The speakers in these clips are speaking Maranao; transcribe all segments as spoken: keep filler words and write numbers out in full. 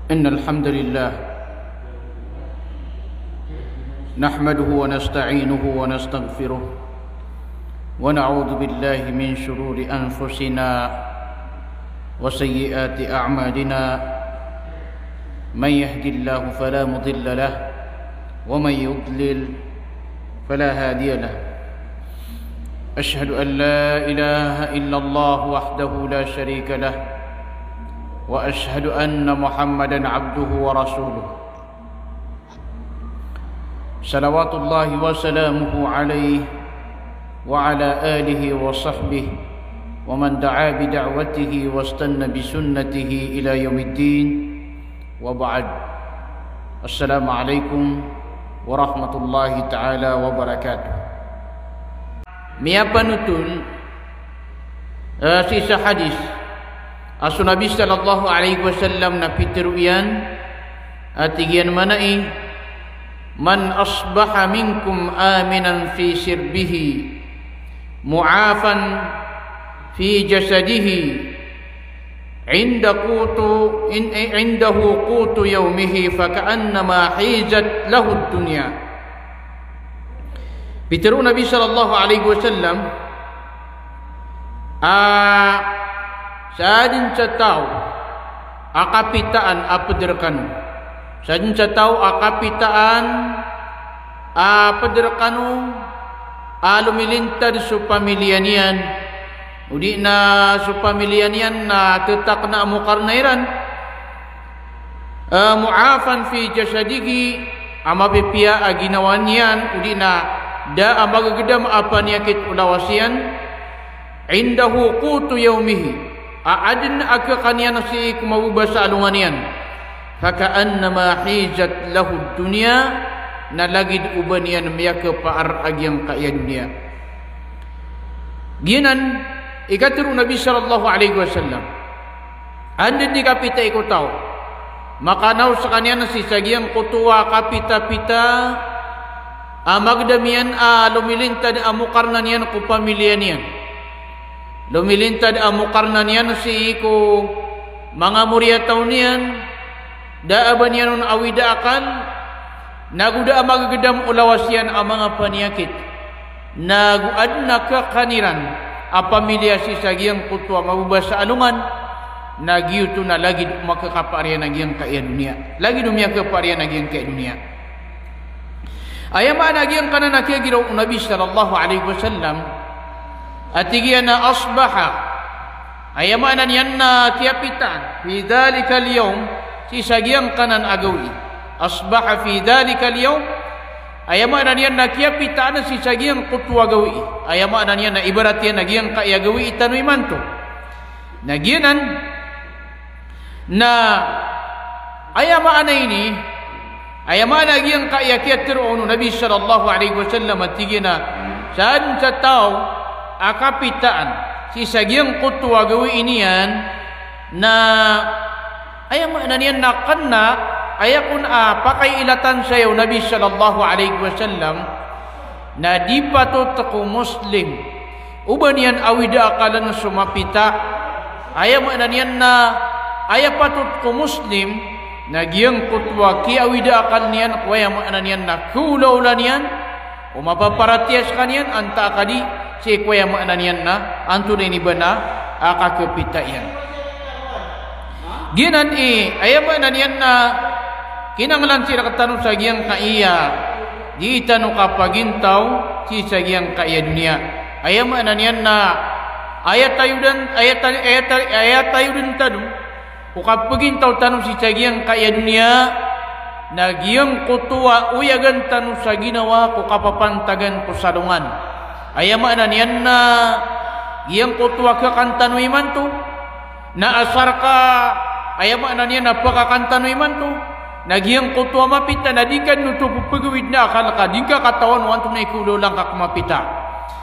إن الحمد لله نحمده ونستعينه ونستغفره، ونعوذ بالله من شرور أنفسنا وسيئات أعمالنا. من يهد الله فلا مضل له، ومن يضلل فلا هادي له. أشهد أن لا إله إلا الله وحده لا شريك له، وأشهد أن محمدا عبده ورسوله. صلوات الله وسلامه عليه وعلى آله وصحبه ومن دعا بدعوته واستن بسنته إلى يوم الدين. Wa ba'd. Assalamu alaikum warahmatullahi ta'ala wabarakatuh. Miyapanotol, eh, sii sa hadis a so Nabi sallallahu alaihi wasallam na pitharo iyan, a tig iyan manaya, "Man asbaha minkum aminan fi sirbihi, mu'afan fi jasadihi, inda qutu, in, indahu qutu yaumihi, faka'annama hizat lahud dunya." Pitharo o Nabi sallallahu alaihi wasallam, a sadn sa taw a kapitaan a pd rkano. Sadn sa taw a kapitaan a pd rkano a lomilintad so pamiliya niyan, odi na so pamiliya niyan na ttakna a mokarna iran. Eh, mu'afan fi jasadihi, a mapipiya a ginawa niyan, odi na da a magagdam a paniyakit o lawas iyan. Indahu qutu yaumihi, a adn a khakan iyan sii ko mababa sa alongan iyan. Faka'annama hizat lahud dunya, na lagid o ba niyan miyakapaar a giyangkaya doniya. Giyanan i katharo o Nabi sallallahu alaihi wasallam. Anda di kapitai ko taw, makanaw skaniyan sii sa giyangkoto a kapitapita a magdam iyan a lomilintad a mokarna niyan ko pamiliya niyan. Lomilintad a mokarna niyan sii ko manga moriyataw niyan, da a ba niyan on awida akal, nago da a magagdam o lawas iyan a manga paniyakit, nago adn a khakan iran a pamiliya sii sa giyangkoto a mababa sa alongan, na giyoto na lagid o makakapaar iyan a giyangkaya doniya. Lagid o miyakapaar iyan a giyangkaya doniya. Aya maana giyangkanan a kiyagiraw o Nabi sallallahu alaihi wasallam, a tig iyan a asbaha, aya maana niyan na kiyapitaan, fi dhalikal yawm, sii sa giyangkanan a gawii. Asbaha fi dhalikal yawm, aya maana niyan na kiyapitaan sii sa giyangkoto a gawii. Aya maana niyan na ibarat iyan a giyangkaya gawii tano imanto. Na giyanan, na aya maana ini, aya maana giyangkaya kiyatharo o Nabi sallallahu alaihi wasallam a tig iyan a sadn sa taw a kapitaan sii sa giyangkoto a gawii niyan, na aya maana niyan na kna, aya kon a pakailatan saya o Nabi sallallahu alaihi wasallam, na di patot ko Muslim o ba niyan awida akaln so mapita. Aya maana niyan na aya patot ko Muslim na giyangkoto a kiyawida akal niyan ko aya maana niyan na khaolaola niyan o mapaparatiyaya skaniyan antaa ka di sii ko aya maana niyan na antonaa i ba na a kakapita iyan. Giyanan i aya maana niyan na kinanglan sii rktano sa giyangkaya dii tano kapagintaw sii sa giyangkaya doniya. Aya maana niyan na aya tayodan, aya ta-, aya ta-, aya tayodan tano ko kapagintaw tano sii sa giyangkaya doniya, na giyangkoto a oyagan tano sa ginawa ko kapapantagan ko salongan. Aya maana niyan na giyangkoto a khakan tano imanto, na asar ka, aya maana niyan na pkhakan tano imanto, na giyangkoto a mapita na di ka dn oto pphagawid na akal ka, di ngka katawan o antonaa i khaolaola ngka ko mapita.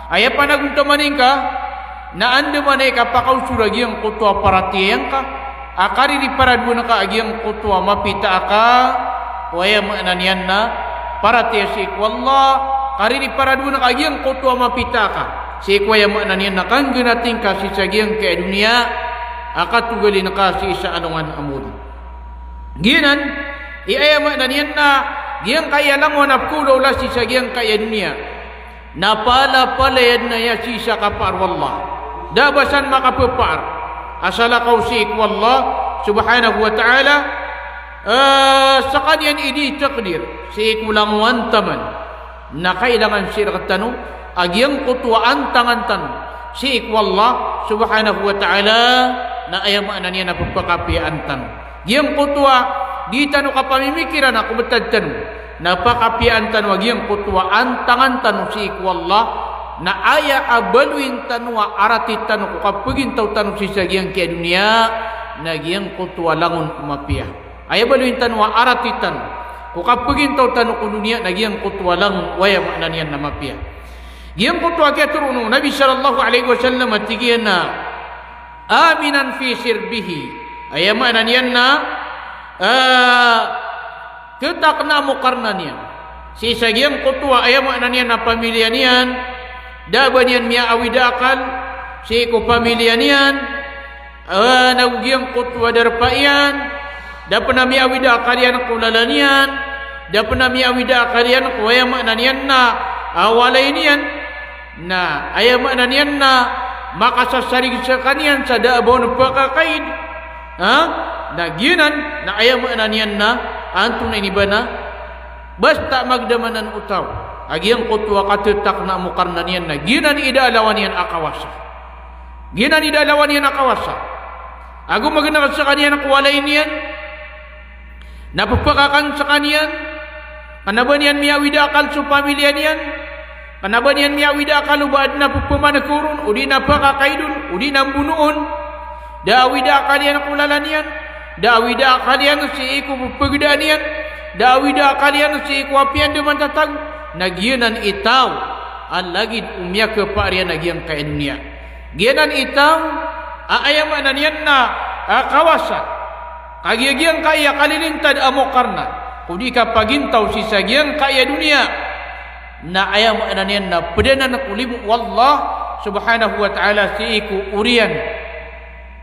Aya panagontaman ingka na andamanaya i kapakaosor a giyangkoto a paratiyaya ngka a kaririparad o ngka a giyangkoto a mapita aka, ko aya maana niyan na paratiyaya sii ko Allah, kaririparad o ngka a giyangkoto a mapita aka sii ko aya maana niyan na kanggnati ngka sii sa giyangkaya doniya a katogalin ka sii sa alongan a mori. Giyanan i aya maana niyan na giyangkaya langon a pkhaolawla sii sa giyangkaya doniya na palapalaya dn aya sii sa kapaar o Allah. Da a ba san makapapaar a salakaw sii ko Allah subhanahu wa ta'ala, eh, skaniyan i di takdir sii ko langowan taman. Na kailangan sii rktano a giyangkoto a antangan tano sii ko Allah subhanahu wa ta'ala na aya maana niyan na pphakapiyaan tano. Giyangkoto a di tano kapamimikiran a kobtad tano na pakapiyaan tano a giyangkoto a antangan tano sii ko Allah, na aya a baloyin tano a arati tano ko kapagintaw tano sii sa giyangkaya doniya na giyangkoto a langon ko mapiya. Aya baloyin tano a arati tano ko kapagintaw tano ko doniya na giyangkoto a langon o aya maana niyan na mapiya. Giyangkoto a kiyatoroon o Nabi sallallahu alaihi wasallam a tig iyan a aminan fi sirbihi. Aya maana niyan na, ah, khatakna a mokarna niyan sii sa giyangkoto a aya maana niyan na pamiliya niyan. Da a ba niyan miyaawid a akal sii ko pamiliya niyan, ah, nago giyangkoto a darpa iyan. Da pn a miyaawid a akal iyan ko lalan iyan. Da pn a miyaawid a akal iyan ko aya maana niyan na, ah, walay niyan. Na aya maana niyan na makasasarig skaniyan sa da a ba on pakakaid. Ha? Na giyanan na aya maana niyan na antonaa ini ba na basta magdam anan o taw a giyangkoto a khatakna a mokarna niyan na giyanan i da a lawan iyan a kawasa. Giyanan i da a lawan iyan a kawasa. Ago magnak skaniyan ko walay niyan, na pphakakan skaniyan, kna ba niyan miyaawid a akal so pamiliya niyan, kna ba niyan miyaawid a akal o ba adn a pphamankoro on, odi na pakakaid on, odi na mbono on. Da a awid a akal iyan ko lalan iyan. Da a awid a akal iyan sii ko pphagdaan iyan. Da a awid a akal iyan sii ko apiya niyan dn matatago. Na giyanan i taw a lagid o miyakapaar iyan a giyangkaya doniya. Giyanan i taw a aya maana niyan na, ah, kawasa. Kagiya giyangkaya kalilintad a mokarna ko di kapagintaw sii sa giyangkaya doniya na aya maana niyan na pd anan ko limo o Allah subhanahu wa ta'ala sii ko oriyan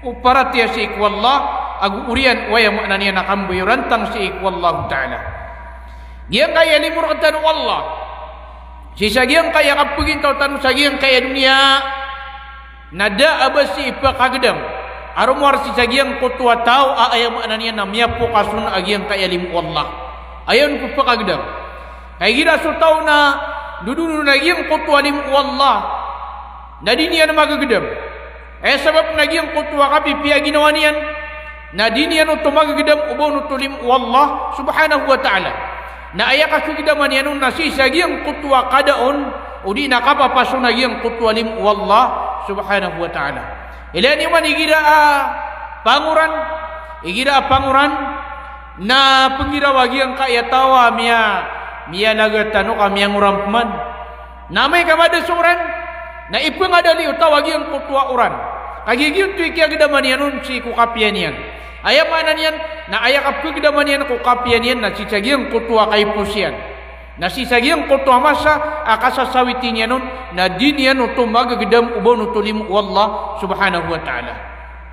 o paratiyaya sii ko Allah, ago oriyan o aya maana niyan na kambayorantang sii ko Allah ta'ala. Giyangkaya limo rktano o Allah sii sa giyangkaya kapagintaw tano sa giyangkaya doniya na da a ba sii pakagdam a rowar sii sa giyangkoto a taw a aya maana niyan na miyapokas on a giyangkaya limo o Allah. Aya on pphakagdam. Ka igira so taw na dodoon on a giyangkoto a limo o Allah na di niyan magagdam. Aya sabap na giyangkoto a kapipiya a ginawa niyan na di niyan oto magagdam o ba on oto limo o Allah subhanahu wa ta'ala. Na aya kakagdaman iyan on na sii sa giyangkoto a kada on, odi na kapapas on a giyangkoto a limo o Allah subhanahu wa ta'ala. Ilaya niyo man igira a pangoran, igira a pangoran na pnggiraw a giyangkaya taw a miya, miyalaga tano ka miyangoran pman. Na amay ka mada so oran na ipngadali o taw a giyangkoto a oran. Kagiya giyoto i kiyagdaman iyan on sii ko kapiya niyan. Aya maana niyan na aya kapgdaman iyan ko kapiya niyan na sii sa giyangkoto a kaipos iyan. Na sii sa giyangkoto a masa a kasasawiti niyan on na di niyan oto magagdam o ba on oto limo o Allah subhanahu wa ta'ala.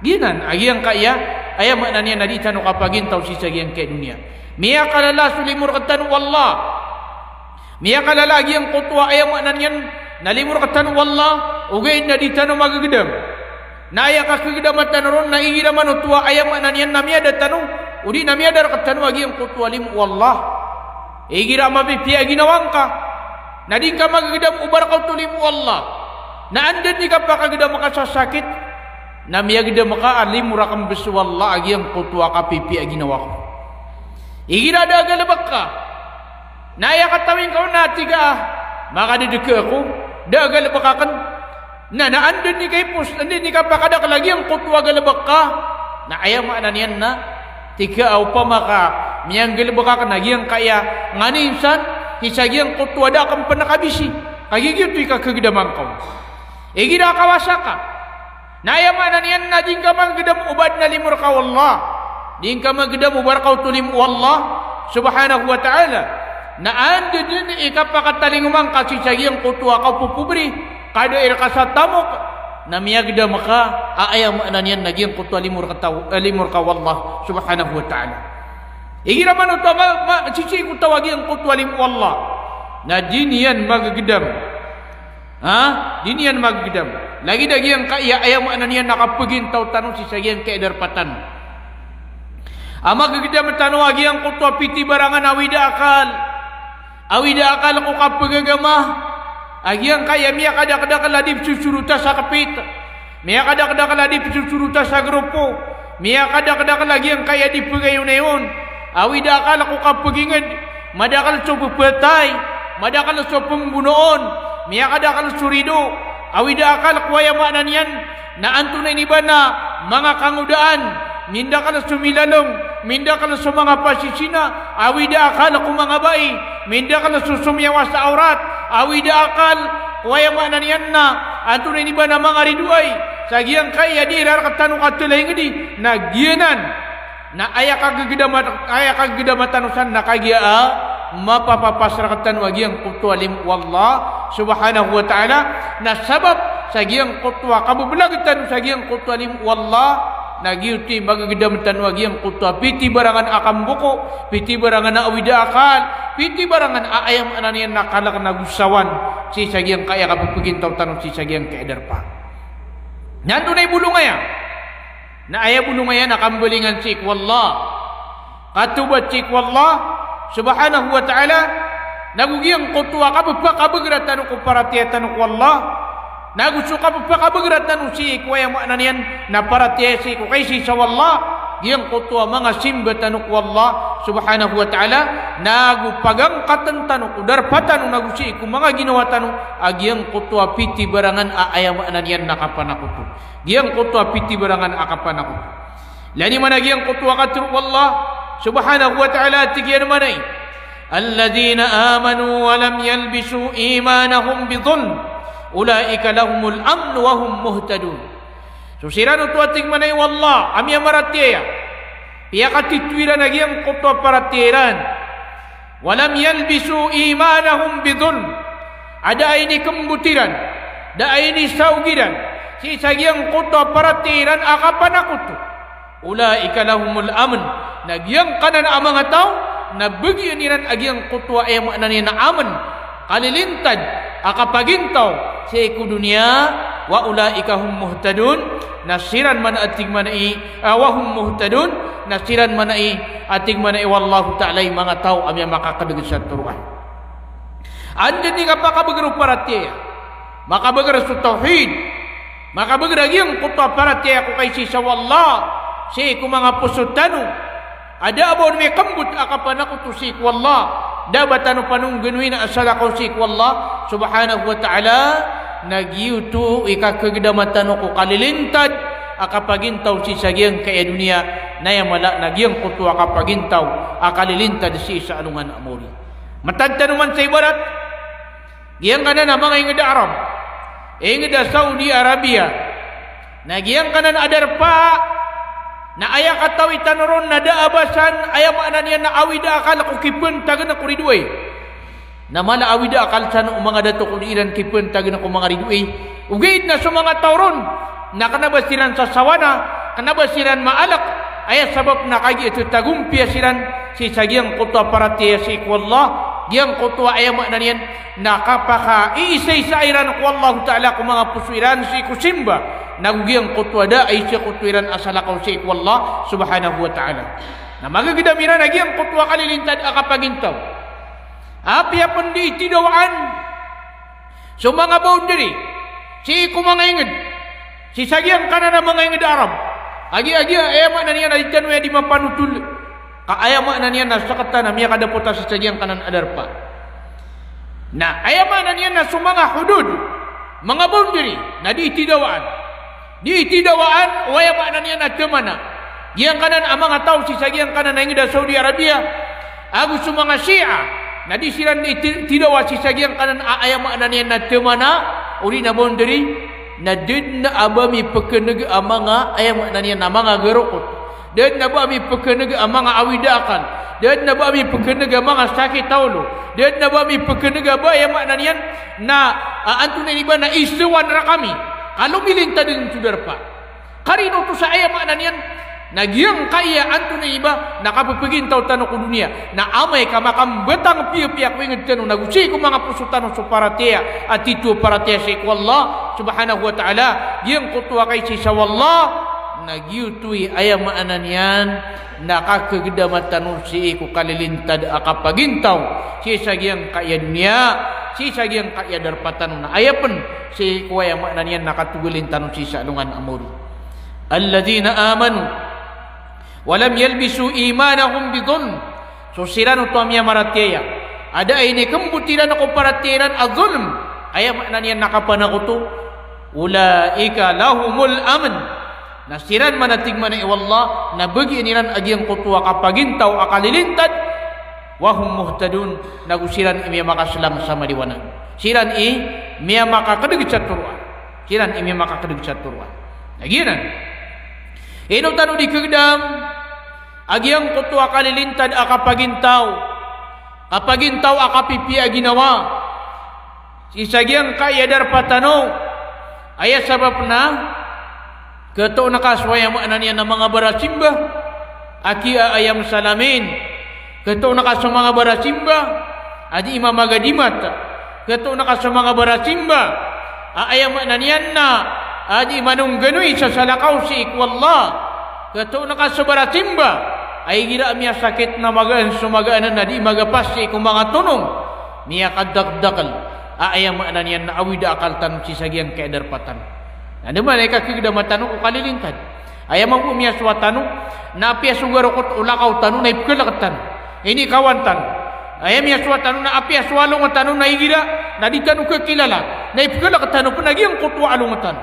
Giyanan a giyangkaya, aya maana niyan na di tano kapagintaw sii sa giyangkaya doniya. Miyakalala so limo rktano o Allah. Miyakalala a giyangkoto a aya maana niyan na limo rktano o Allah, ogaid na di tano magagdam. Na aya kakagdama tano ron na igira man oto a aya maana niyan na miyada tano, odi na miyada rktano a giyangkoto a limo o Allah. Igira a mapipiya a ginawa ngka na di ngka magagdam o ba rka oto limo o Allah, na anda dn i kapakagdam ka sa sakit, na miyagdam ka a limo rakn bs o Allah a giyangkoto a kapipiya a ginawa ko. Igira da a galbk ka na aya katawi ngka on na tig ka a makadadka ako, da a galbk akn. Na, na anda dn i kaipos, anda dn i kapakadakl a giyangkoto a galbk ka. Na aya maana niyan na tig ka a opama ka miyanggalbk akn a giyangkaya nganin san sii sa giyangkoto a da akn pn kabisi. Kagiya giyoto i kakagdama ngka on. Igira a kawasa ka na aya maana niyan na di ngka magdam o ba adn a limo rka o Allah. Di ngka magdam o ba rka oto limo o Allah subhanahu wa ta'ala. Na anda dn i kapakatalingoma ngka sii sa giyangkoto a kapopobri, ka da i rka sa tamok, na miyagdam ka a aya maana niyan na giyangkoto a limo rka taw-, a limo rka o Allah subhanahu wa ta'ala. Igira man oto a ma, ma, sisii ko taw a giyangkoto a limo o Allah na di niyan magegedam. Ha? Di niyan magegedam. Lagid a giyangkaya aya maana niyan na kapegintaw tano sii sa giyangkaya darpa tano. A magegedam tano a giyangkoto a pitibarangan a awid a akal. Awid a akal ko kapegagama. A giyangkaya miyakadakdakel a di pesosorota sa kepit. Miyakadakdakel a di pesosorota sa grupo. Miyakadakdakel a giyangkaya di pegayonayon. Awid a akal ko kapeginged. Madakel so pepatay. Madakel so pembonoon. Miyakadakel so rido. Awid a akal ko aya maana niyan na antonaa ini ba na manga kangodaan, mindakel so milalong, mindakel so manga pasisina, awid a akal ko manga bai, mindakel so somiyawa sa awrat, awid a akal ko aya maana niyan na antonaa ini ba na manga ridoay, sa giyangkaya di iran rektano katelaingedi, na giyanan. Na aya kagegedama, aya kagegedama tano san na kagiya a mapapapas rektano a giyangkoto a limo o Allah subhanahu wa ta'ala. Na sabap sa giyangkoto a kabebelag tano sa giyangkoto a limo o Allah, na giyoto i magegedam tano a giyangkoto a pitibarangan a kamboko, pitibarangan a awid a akal, pitibarangan a aya maana niyan na kalek na gosawan sii sa giyangkaya kapepegintaw tano sii sa giyangkaya darpa. Na antonaa i bolong aya? Na aya bolong aya na kambalingan sii ko Allah. Katobat sii ko Allah subhanahu wa ta'ala. Nago giyangkoto a kapepakabegera tano ko paratiyaya tano ko Allah. Nago so kapepakabegera tano sii ko aya maana niyan na paratiyaya sii ko kaisisa o Allah. Giyangkoto a manga simba tano ko Allah subhanahu wa ta'ala. Nago pagangkaten tano ko darpa tano nago sii ko manga ginawa tano a giyangkoto a pitibarangan a aya maana niyan na kapanakoto. Giyangkoto a pitibarangan a kapanakoto. Lani mana giyangkoto a katero o Allah subhanahu wa ta'ala a tig iyan mana i, "Alladhina amanu wa lam yalbisu imanahum bidhulm, ulaika lahumul amnu wa hum muhtadun." So siran oto a tig mana i o Allah a miyamaratiyaya, piyakatito iran a giyangkoto a paratiyaya iran. "Wa lam yalbisu imanahum bidhulm." A da a inikembot iran, da a inisaog iran sii sa giyangkoto a paratiyaya iran a kapanakoto. "Ulaika lahumul amn." Na giyangkanan a manga taw na begian iran a giyangkoto a aya maana niyan na amn, kalilintad a kapagintaw sii ko doniya. "Wa ulaika hum muhtadun." Na siran mana a tig mana i, ah, "wa hum muhtadun." Na siran mana i a tig mana i o Allahu ta'ala i manga taw a miyamakakedeg sa toroan. Anda i kapakabeger o paratiyaya? Makabeger so tawhid. Makabeger a giyangkoto a paratiyaya ko kaisisa o Allah sii ko manga poso tano. A da a ba on mikembot a kapanakoto sii ko Allah, da a ba tano panongganoina a salakaw sii ko Allah subhanahu wa ta'ala, na giyoto i kakegedama tano ko kalilintad a kapagintaw sii sa giyangkaya doniya, na aya mala na giyangkoto a kapagintaw a kalilintad sii sa alongan a maori. Matad tano man sa ibarat, giyangkanan a manga inged a Arab, inged a Saudi Arabia, na giyangkanan a darpa, na aya katawi tano ron na da a ba san, aya maana niyan na awid a akal ko kipentagen ko ridoay. Na mala awid a akal san o manga dato ko di iran kipentagen ko manga ridoay. Ogaid na so manga taw ron na kena ba siran sasawana, kena ba siran maalek, aya sabap na kagiya tetagompiya siran sii sa giyangkoto a paratiyaya sii ko Allah, giyangkoto a aya maana niyan na kapakaiisaisa iran ko Allahu ta'ala ko manga poso iran sii ko simba, nago giyangkoto a da a isakoto iran a salakaw sii ko Allah subhanahu wa ta'ala. Na magegedam iran a giyangkoto a kalilintad a kapagintaw. Apiya pen di itidawaan so manga boundary sii ko manga inged sii sa giyangkanan a manga inged a Arab. Agiya, agiya, aya maana niyan na di tano aya di mapanotol. Ka aya maana niyan na seketan a miyakadapot a sii sa giyangkanan a darpa. Na aya maana niyan na so manga hudud, manga boundary, na di itidawaan. Di itidawaan o aya maana niyan na temana. Giyangkanan a manga taw sii sa giyangkanan a inged a Saudi Arabia ago so manga Shia, na di siran di iti-, itidawa sii sa giyangkanan a aya maana niyan na temana, odi na boundary, na da den a ba mipekeneg a manga aya maana niyan na manga garokot. Da den a ba mipekeneg a manga awid a akal. Da den a ba mipekeneg a manga sakit a olo. Da den a ba mipekeneg a ba aya maana niyan na, a, antonaa ini ba na isewan rekami. Ka lomilintad den so darpa. Karino oto sa aya maana niyan, Na giyangkaya antonaa i ba na kapepegintaw tano ko doniya, na amay ka makambatang piyapiya ko inged tano nago sii ko manga poso tano so paratiyaya a titho a paratiyaya sii ko Allah subhanahu wa ta'ala, giyangkoto a kaisaisa o Allah, na giyoto i aya maana niyan na kakegedama tano sii ko kalilintad a kapagintaw sii sa giyangkaya doniya, sii sa giyangkaya darpa tano, na aya pen sii ko aya maana niyan na katogalin tano sii sa alongan a maori. Alladhina amanu wa lam yalbisu imanahum bidhulm. So siran oto a miyamaratiyaya a da a inikembot iran ko paratiyaya iran a dhulm, aya maana niyan na kapanakoto, ulaika lahumul amn. Na siran man a tig mambo o Allah na bagian iran a giyangkoto a kapagintaw a kalilintad, wa hum muhtadun, nago siran i miyamakaselang sa maliwanag. Siran i miyamakakedeg sa toroan. Siran i miyamakakedeg sa toroan. Na giyanan. Ino tano di kegedam a giyangkoto a kalilintad a kapagintaw, kapagintaw a kapipiya a ginawa sii sa giyangkaya darpa tano. Aya sabap na ketoon ka so aya maana niyan na manga barasimba a kiyaayam sa lamin. Ketoon ka so manga barasimba a di mamagadimat. Ketoon ka so manga barasimba a aya maana niyan na a di manongganoy sa salakaw sii ko Allah. Ketoon ka so barasimba a igira a miyasakit na magaan so magaan na di magapas sii ko manga tonong. Miyakadakdakel a aya maana niyan na awid a akal tano sii sa giyangkaya darpa tano. Na da man i kakegedama tano ko kalilintad. Aya mambo miyasowa tano na apiya so garokot o lakaw tano na ipekelek tano. Inikawan tano. Aya miyasowa tano na apiya so alongan tano na igira na di tano kekilala na ipekelek tano pen a giyangkoto a alongan tano.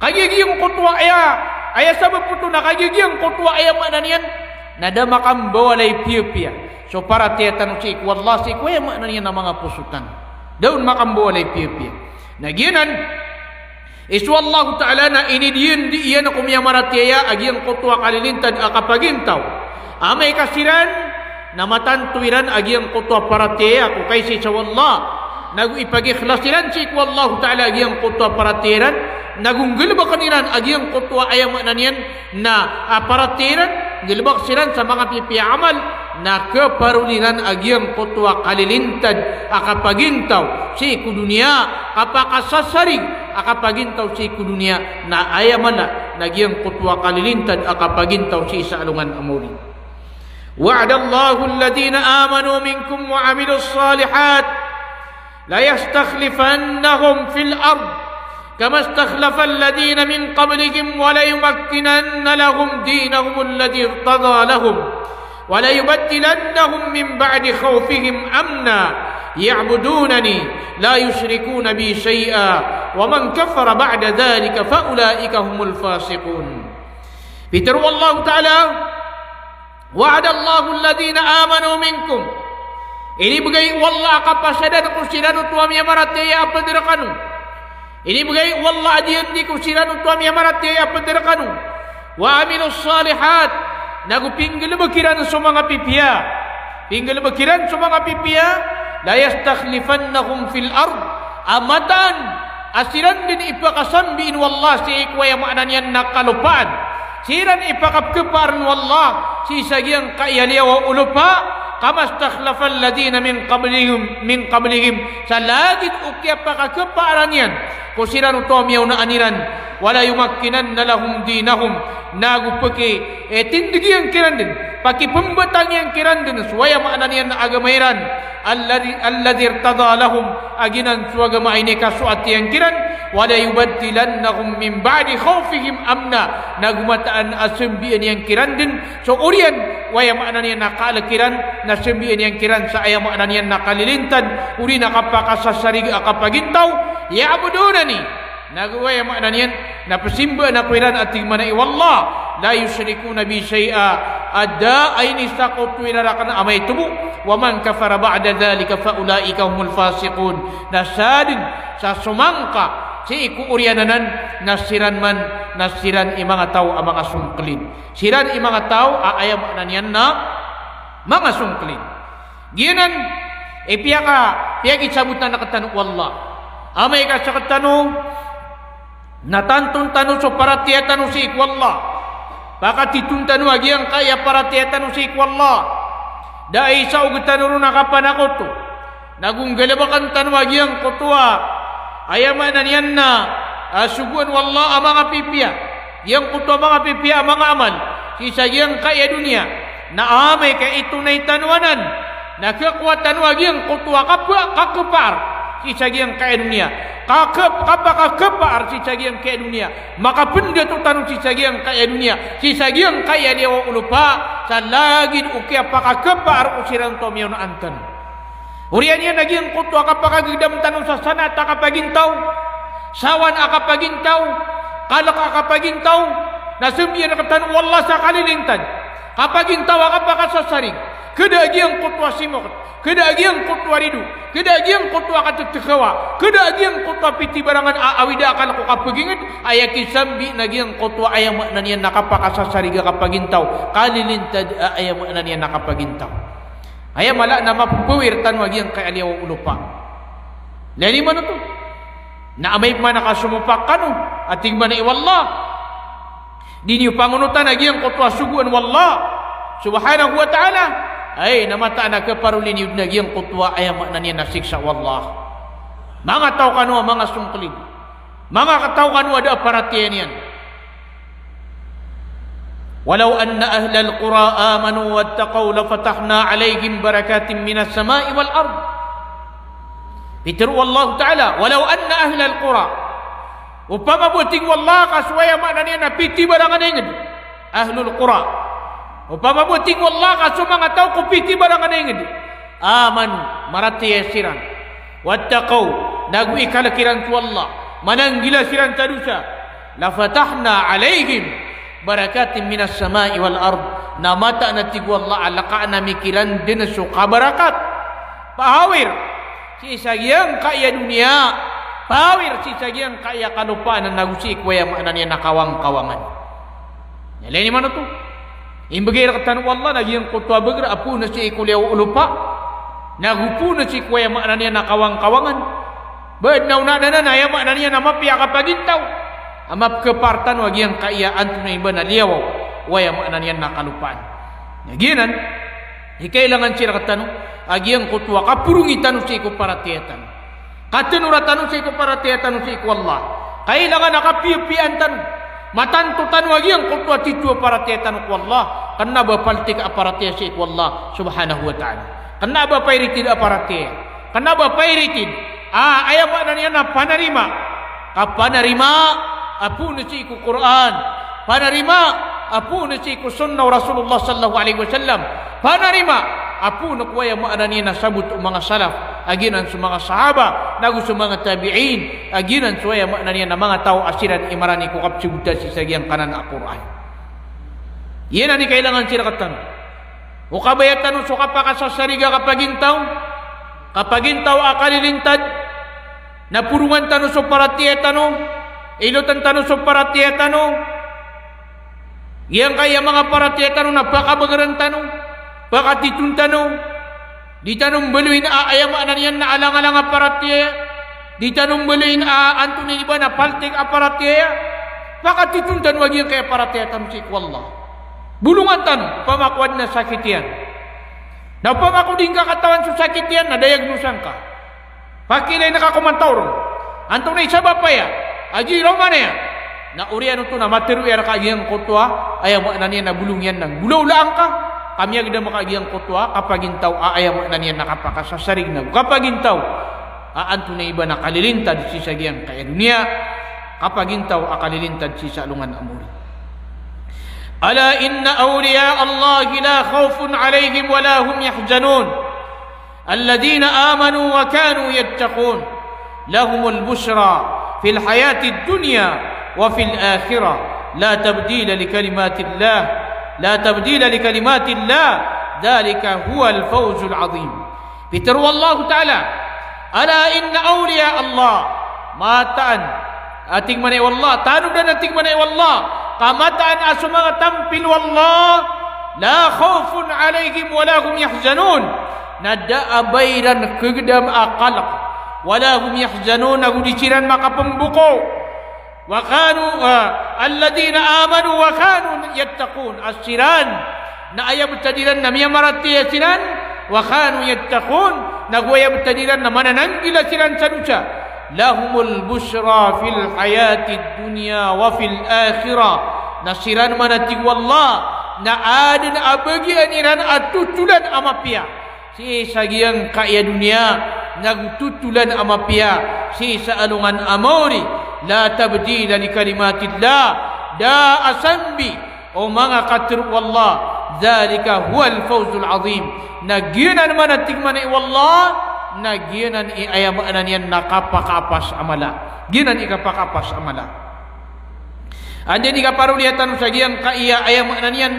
Kagiya giyangkoto a aya, aya sabap oto na kagiya giyangkoto a aya maana niyan na da makambawalay piyapiya so paratiyaya tano sii ko Allah, sii ko aya maana niyan na manga poso tano. Da on makambawalay piyapiya. Na giyanan i so Allahu Ta'ala na inidiyen di iyan ko miyamaratiyaya a giyangkoto a kalilintad a kapagintaw. Amay ka siran na matanto iran a giyangkoto a paratiyaya ko kaisaisa o Allah, nago ipagikhlas iran sii ko Allahu Ta'ala a giyangkoto a paratiyaya iran, nago nggalebeken iran a giyangkoto a aya maana niyan na a paratiyaya iran, nggalebek siran sa manga pipiya a amal, na keparoli iran a giyangkoto a kalilintad a kapagintaw sii ko doniya, kapakasasarig a kapagintaw sii ko doniya, na aya mala na giyangkoto a kalilintad a kapagintaw sii sa alongan a maori. Wa'adallahu alladhina amanu minkum wa amilus salihat la yastakhlifannahum fil ard kama istakhlafal ladhina min qablihim wa la yumakkinanna lahum dinahum alladhi irtada lahum wa la yubaddilannahum min ba'di khawfihim amna ya'budunani la yushrikuna bi shay'a wa man kafara ba'da dhalika fa ulaika humul fasiqun. Pitharo o Allahu Ta'ala, wa'adallahu alladhina amanu minkum. Inibegay o Allah a kapasadan ko siran oto a miyamaratiyaya a ped rekano. Inibegay o Allah a diyandi ko siran oto a miyamaratiyaya a ped rekano. Wa amilus salihat. Nago pinggalebek iran so manga pipiya. Pinggalebek iran so manga pipiya. La yastakhlifannahum fil ard. A mataan a siran den i pakasambiin o Allah sii ko aya maana niyan na kalopaan. Siran i pakapekepaan o Allah sii sa giyangkaya liyawaw o lopa, kama istakhlafal ladhina min qablihim, min qablihim, sa lagid o kiyapakakepaan iyan ko siran oto a miyaonaan iran. Wala yumakkinanna lahum dinahum, nago peki, eh, tindeg iyan kiran den, pakipembatang iyan kiran den so aya maana niyan na agama iran, alladhi, alladhi irtada lahum, a giyanan so agama a inikasoat iyan kiran, wala yubaddilannahum min ba'di khawfihim amna, nago mataan a sambian iyan kiran den so oriyan o aya maana niyan na kaalek iran, na sambian iyan kiran sa aya maana niyan na kalilintad, odi na kapakasasarig a kapagintaw, ya'budunani, nago aya maana niyan na pesimbaan ako iran a tig mambo o Allah, la yushrikuna bi shay'a, a da a inisakoto iran raken a maito bo, wa man kafara ba'da dhalika fa ulaika humul fasiqun, na sadn sa somangka sii ko oriyan anan, na siran man, na siran i manga taw a manga songkelin. Siran i manga taw a aya maana niyan na manga songkelin. Giyanan i piyaka, piyakisabotan rektano o Allah. Amay ka sektano na tanton tano so paratiyaya tano sii ko Allah, Pakatiton tano a giyangkaya paratiyaya tano sii ko Allah. Da a isa o gitano ron a kapanakoto. Na go nggalebeken tano a giyangkoto a, aya maana niyan na, a, sogoan o Allah a manga pipiya. Giyangkoto a manga pipiya a manga amal sii sa giyangkaya doniya. Na amay ka itonay tano anan, na khakowa tano a giyangkoto a kapa-, kakepaar sii sa giyangkaya doniya. Kake-, kapakakepaar sii sa giyangkaya doniya. Makapendato tano sii sa giyangkaya doniya, sii sa giyangkaya liyawaw o lopa, sa lagid o kiyapakakepaar o siran oto a miyaonaan tano. Oriyan iyan a giyangkoto a kapakagedam tano sa sanaat a kapagintaw, sawan a kapagintaw, kalek a kapagintaw, na sambiyan rektano o Allah sa kalilintad. Kapagintaw a kapakasasarig. Keda a giyangkoto a simoket. Keda a giyangkoto a rido. Keda a giyangkoto a katetegawa. Keda a giyangkoto a pitibarangan a awida a kalek o kapaginged. Aya kisambi na giyangkoto a aya maana niyan na kapakasasarig a kapagintaw. Kalilintad a aya maana niyan na kapagintaw. Aya mala na mapepawir tano a giyangkaya liyawaw o lopa. Lagid man oto. Na amay pman a kasomopak kano, a tig mambo o Allah, di niyo pangonotan a giyangkoto a sogoan o Allah subhanahu wa ta'ala, ay, na mataan a kaparoli niyo den a giyangkoto a aya maana niyan na siksa o Allah. Manga taw kano a manga songkelid. Manga taw kano a da a paratiyaya niyan. Walaw anna ahlal qura amanu wattaqaw lafatahna alayhim barakatin minas sama'i wal ard. Pitharo o Allah Ta'ala, walaw anna ahlal qura. Opama bo, tig o Allah, ka so aya maana niyan na pitibarangan a inged. Ahlul qura. Opama bo, tig o Allah, ka so manga taw ko pitibarangan a inged. Amanu, maratiyaya siran. Wattaqaw, nago ikalek iran so Allah. Mananggila siran sa dosa. Lafatahna alayhim barakatin minas sama'i wal ard. Na mataan a tig o Allah a lekaan ami kiran den so kabarakat. Pahawir sii sa giyangkaya doniya. Pahawir sii sa giyangkaya kalopaan nago sii ko aya maana niyan na kawangkawangan. Aya lagid man oto. Imbegay rektano o Allah na giyangkoto a beger a poon sii ko liyawaw o lopa. Nago poon sii ko aya maana niyan na kawangkawangan. Ba aden a onaan anan a aya maana niyan na mapiya a kapagintaw a mapekapar tano a giyangkaya antonaa i ba na liyawaw o aya maana niyan na kalopaan. Na giyanan i kailangan sii rektano a giyangkoto a kaporongi tano sii ko paratiyaya tano. Katenora tano sii ko paratiyaya tano sii ko Allah. Kailangan a kapiyapiyaan tano. Matanto tano a giyangkoto a tito a paratiyaya tano ko Allah. Kena ba paltik a paratiyaya sii ko Allah subhanahu wa ta'ala. Kena ba pairitid a paratiyaya. Kena ba pairitid a aya maana niyan na panarima. Ka panarima a poon sii ko Qur'an. Panarima a poon sii ko sunnah o Rasulullah sallallahu alaihi wasallam. Panarima a poon ko aya maana niyan na sabot o manga salaf, a giyanan so manga sahaba, nago so manga tabi'in, a giyanan so aya maana niyan na manga taw a siran i marani ko kapsabota sii sa giyangkanan a Qur'an. Iyanan i kailangan sii rektano. O kabaya tano so kapakasasarig a kapagintaw, kapagintaw a kalilintad, na porongan tano so paratiyaya tano, ilotan tano so paratiyaya tano. Giyangkaya manga paratiyaya tano na pakabegeren tano, pakatiton tano. Di tano mbaloyin a aya maana niyan na alangalang a paratiyaya. Di tano mbaloyin a antonaa i ba na paltik a paratiyaya. Pakatiton tano a giyangkaya paratiyaya tano sii ko Allah. Bolongan tano, opama ko aden a sakit iyan. Na opama ko di ngka katawan so sakit iyan, na diagnosan ka. Pakiilay ngka ko manga taw ron. Antonaa i sabap aya a giraw man aya. Na oriyan oto na matero iyan rka giyangkoto a aya maana niyan na bolong iyan na nggolawlaan ka. Ka miyagedam ka giyangkoto a kapagintaw a aya maana niyan na kapakasasarig na kapagintaw a antonaa i ba na kalilintad sii sa giyangkaya doniya. Kapagintaw a kalilintad sii sa alongan a mori. Ala inna awliya Allahi la khawfun alayhim wa la hum yahzanun. Alladhina amanu wa kanu yattaqun. Lahumul bushra fil hayatid dunya wa fil akhirah. La tabdila li kalimatillah. La tabdila li kalimatillah. Dhalika huwal fawzul azim. Pitharo o Allah Ta'ala, ala inna awliya Allah. Mataan a tig mambo o Allah, tanodan a tig mambo o Allah, ka mataan a so manga tampil o Allah, la khawfun alayhim wa la hum yahzanun. Na da a ba iran kegedam a kalek. Wa la hum yahzanun, ago di siran makapemboko. Wa kanu, ah, alladhina amanu wa kanu yattaqun. A siran na aya btad iran na miyamaratiyaya siran, wa kanu yattaqun, nago aya btad iran na manananggila siran sa dosa. Lahumul bushra fil hayatid dunya wa fil akhirah. Na siran man, a tig o Allah, na adn a bagian iran a totolan a mapiya sii sa giyangkaya doniya, nago totolan a mapiya sii sa alongan a maori. La tabdila li kalimatillah. Da a sambi o manga katharo o Allah. Dhalika huwal fawzul azim. Na giyanan man, a tig mambo o Allah, na giyanan i aya maana niyan na kapakaapas a mala. Giyanan i kapakaapas a mala. Anda i kaparoliya tano sa giyangkaya aya maana niyan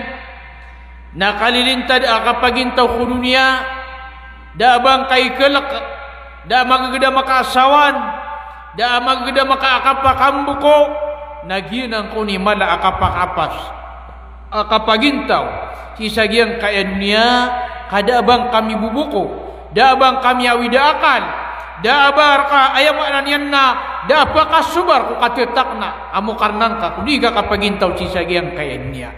na kalilintad a kapagintaw ko doniya, da a ba ngka iklk, da a magagdam ka a sawan, da a magagdam ka a kapakamboko, na giyanan kon i mala a kapakaapas a kapagintaw sii sa giyangkaya doniya, ka da a ba ngka miboboko, da a ba ngka miawid a akal, da a ba rka aya maana niyan na da a pakasobar ko katatakna a mokarna ngka ko di ngka kapagintaw sii sa giyangkaya doniya.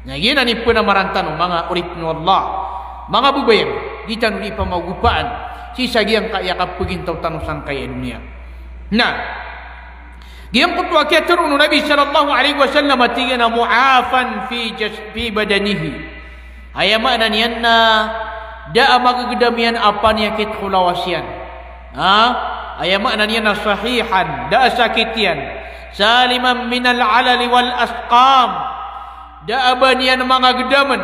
Na giyanan i pnamaran tano, manga oripn o Allah, manga babayang, di tano di pamagopaan sii sa giyangkaya kapagintaw tano sangkaya doniya. Na giyangkoto a kiyatharo o Nabi sallallahu alaihi wasallam a tig iyan a mu'afan fi jas-, fi badanihi. Aya maana niyan na da a magagdam iyan a paniyakit ko lawas iyan. Ha? Aya maana niyan na sahihan, da a sakit iyan. Saliman minal alali wal asqam. Da a ba niyan mangagdamn,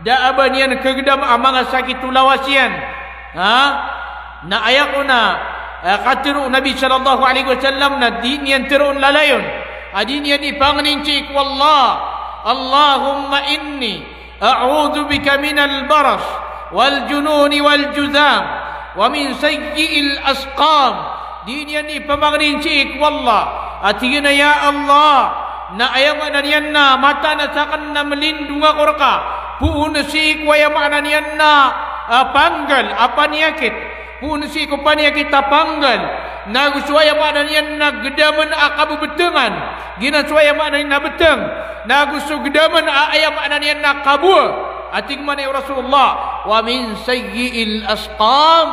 da a ba niyan kagdam a manga sakit o lawas iyan. Ha? Na aya kon a, eh, katharo o Nabi sallallahu alaihi wasallam na di niyan tharoon lalayon a di niyan ipangnin sii ko Allah. Allahumma inni a'udhu bika minal baras wal jununi wal judham wa min sayyi'il asqam. Di niyan ipamangnin sii ko Allah a tig iyan a, ya Allah, na aya maana niyan na mataan a sakn na mlindong ako rka poon sii ko aya maana niyan na, ah, panggal a paniyakit, poon sii ko paniyakit a panggal, nago so aya maana niyan na gdamn a kabebtngan, giyanan so aya maana niyan na btng, nago so gdamn a aya maana niyan na kabowa, a tig mambo o Rasulullah, wa min sayyi'il asqam,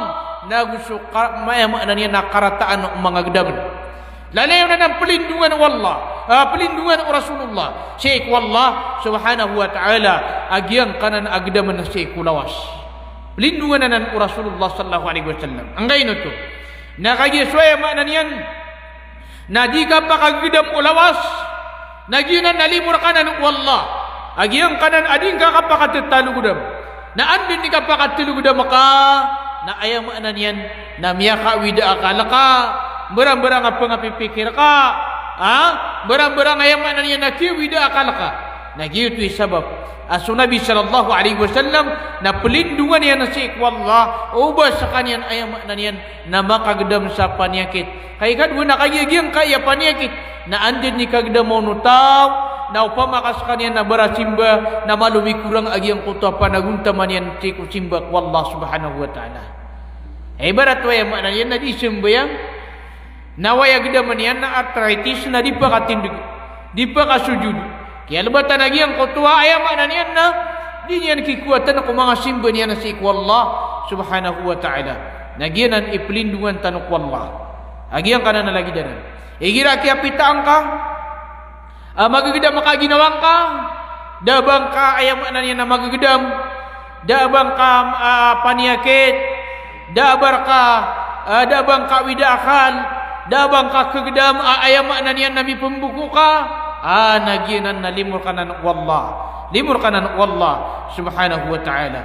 nago so ka-, ma-, aya maana niyan na karataan o manga gdamn. Lalayon anan plindongan o Allah, ah, plindongan o Rasulullah sii ko Allah subhanahu wa ta'ala a giyangkanan a gdamn sii ko lawas. Plindongan anan o Rasulullah sallallahu alaihi wasallam. Angkaino oto? Na kagiya so aya maana niyan na di kapakagdam o lawas, na giyanan na limo rka anan o Allah a giyangkanan a di ngka kapakatetalogdam. Na anda i kapakatalogdam ka, na aya maana niyan na miyakaawid a akal ka, mbarangbarang a pngapipikir ka, ha? Mbarangbarang aya maana niyan na kiyaawid a akal ka. Na giyoto i sabap a so Nabi sallallahu alaihi wasallam na plindongan iyan sii ko Allah o ba skaniyan aya maana niyan na makagdam sa paniyakit. Ka ikadowa na kagiya giyangkaya paniyakit na anda i kagdam o taw, na opama ka skaniyan na barasimba, na malo mikorang a giyangkoto a panagontaman iyan sii ko simba ko Allah subhanahu wa ta'ala. Ibarat o aya maana niyan na di sambayang, na o aya gdamn iyan na arthritis na di pakatindg, di pakasojod. Kiyalbatan a giyangkoto a aya maana niyan na di niyan kikowatan ko manga simba niyan sii ko Allah subhanahu wa ta'ala. Na giyanan i plindongan tano ko Allah a giyangkanan a lagid anan. Igira kiyapitaan ka a magagdam ka a ginawa ngka, da a ba ngka aya maana niyan na magagdam, da a ba ngka, ah, paniyakit, da a ba rka, ah, da a ba ngka awid a akal, da a ba ngka kagdam a aya maana niyan na mipmboko ka, ah, na giyanan na limo rka anan o Allah. Limo rka anan o Allah subhanahu wa ta'ala.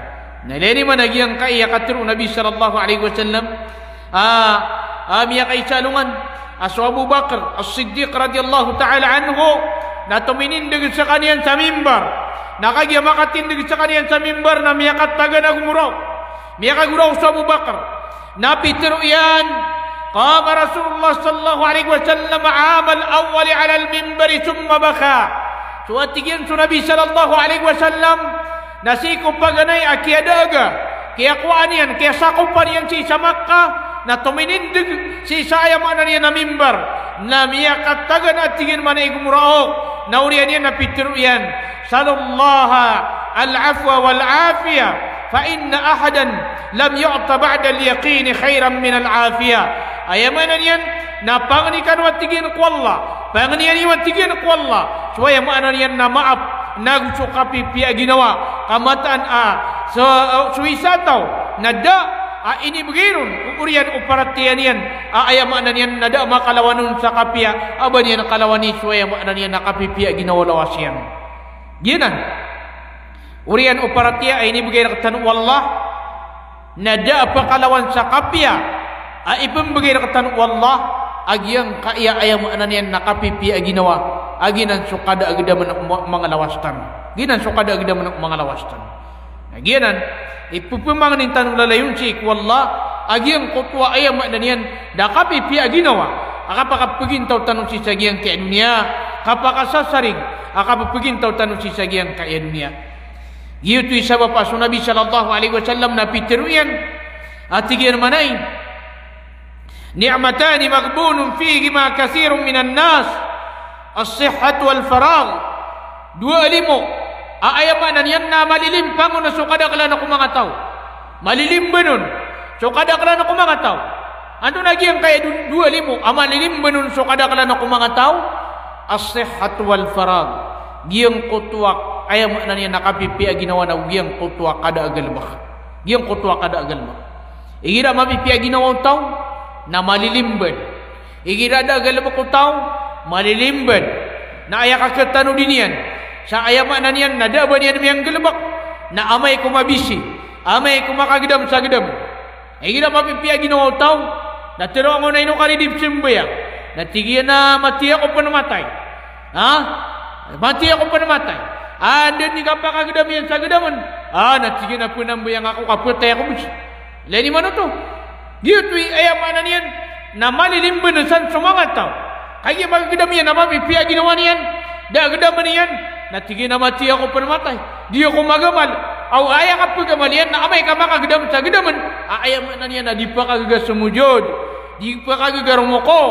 Na ilay niyo man a giyangkaya katharo o Nabi sallallahu alaihi wasallam, ah, ah, miyakaisa alongan a so Abu Bakr As-Siddiq radiyallahu ta'ala anhu, na tominindg skaniyan sa mimbar. Na kagiya makatindg skaniyan sa mimbar na miyakatagan a gomoraok. Miyakagoraok so Abu Bakr. Na pitharo iyan, qama Rasulullah sallallahu alaihi wasallam amal awwali alal mimbari thumma baka. So a tig iyan so Nabi sallallahu alaihi wasallam, na sii ko paganay a kiyadaga, kiyakowaan iyan, kiyasakopan iyan sii sa Makkah, na tominindg sii sa aya maana niyan na mimbar, Na miyakatagan a tig iyan manay gomorao, na oriyan iyan na pitharo iyan, "Salullaha al-afwa wal-afiyah, fa inna ahadan lam yu'ta ba'dal yaqini khairan minal afiyah." Aya maana niyan na pangni kano a tig iyan ko Allah, pangnian iyo a tig iyan ko Allah so aya maana niyan na maap, nago so kapipiya a ginawa, ka mataan a so, so isa a taw na da a inibegay ron ko oriyan o paratiyaya niyan a aya maana niyan na da a makalawan on sa kapiya a ba niyan kalawani so aya maana niyan na kapipiya a ginawa o lawas iyan. Giyanan. Oriyan o paratiyaya a inibegay rektano o Allah, na da a pakalawan sa kapiya a ipembegay rektano o Allah a giyangkaya aya maana niyan na kapipiya a ginawa, a giyanan so kada a gedamen o ma-, manga lawas tano. Giyanan so kada a gedamen o manga lawas tano. Na giyanan, ipepemangnin tano lalayon sii ko Allah a giyangkoto a aya maana niyan na kapipiya a ginawa a kapakapegintaw tano sii sa giyangkaya doniya, kapakasasaring a kapepegintaw tano sii sa giyangkaya doniya. Giyoto i sabap a so Nabi sallallahu alaihi wasallam na pitharo iyan a tig iyan manay, "Ni'matani maghbunun fihima kathirun minan nas, as-sihhatu wal faragh." Dowa a limo a aya maana niyan na malilimbang on so kadaklan ko manga taw. Malilimban on so kadaklan ko manga taw. Antonaa giyangkaya do-, dowa a limo a malilimban on so kadaklan ko manga taw? As-sihhatu wal faragh. Giyangkoto a aya maana niyan na kapipiya a ginawa na giyangkoto a kada a galebek. Giyangkoto a kada a galebek. Igira mapipiya a ginawa o taw na malilimban. Igira da a galebek o taw, malilimban. Na aya kaketanodi niyan sa aya maana niyan na da a ba niyan miyanggalebek, na amay ko mabisi, amay ko makagedam sa gedamen. Igira mapipiya a ginawa o taw na teroang on a ino ka di di pesambayang, na tig iyan a matiya ko pen matay. Ha? Matiya ko pen matay. Anda i kapakagedam iyan sa gedamen? Ah, na tig iyan a penambayang ako ka petay ako bes. Leni manoto. Giyoto i aya maana niyan na malilimban san so manga taw. Kagiya makagedam iyan a mapipiya a ginawa niyan, da a gedamen iyan, na tig iyan a matiya ko pen matay. Di ako magamal. Aw, aya kapegamal iyan na amay ka makagedam sa gedamen a aya maana niyan na di pakagaga somojod, di pakagaga romoko,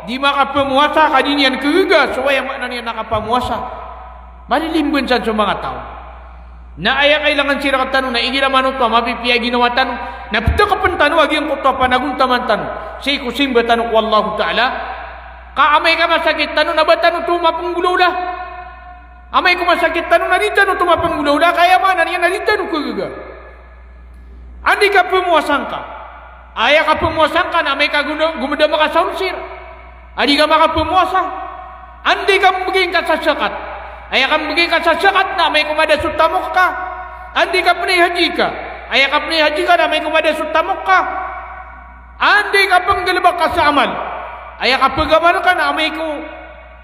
di makapemowasa ka di niyan kegaga so aya maana niyan na kapamowasa. Malilimban san so manga taw. Na aya kailangan sii rektano na igira manoto a mapipiya a ginawa tano na petekepen tano a giyangkoto a panagontaman tano sii ko simba tano ko Allahu Ta'ala. Ka amay ka masakit tano na ba tano oto mapenggolawla. Amay ko masakit tano na di tano oto mapenggolawla, ka aya maana niyan na di tano kegaga. Anda i kapemowasa ngka? Aya kapemowasa ngka na amay ka gona-, gomedam ka sa olsir a di ka makapemowasa. Anda i kambegay ngka sa zakat? Aya kambegay ngka sa zakat na amay ko mada so tamok ka. Anda i kapenay haji ka? Aya kapenay haji ka na amay ko mada so tamok ka. Anda i kapenggalebek ka sa amal? Aya kapegamal ka na amay ko,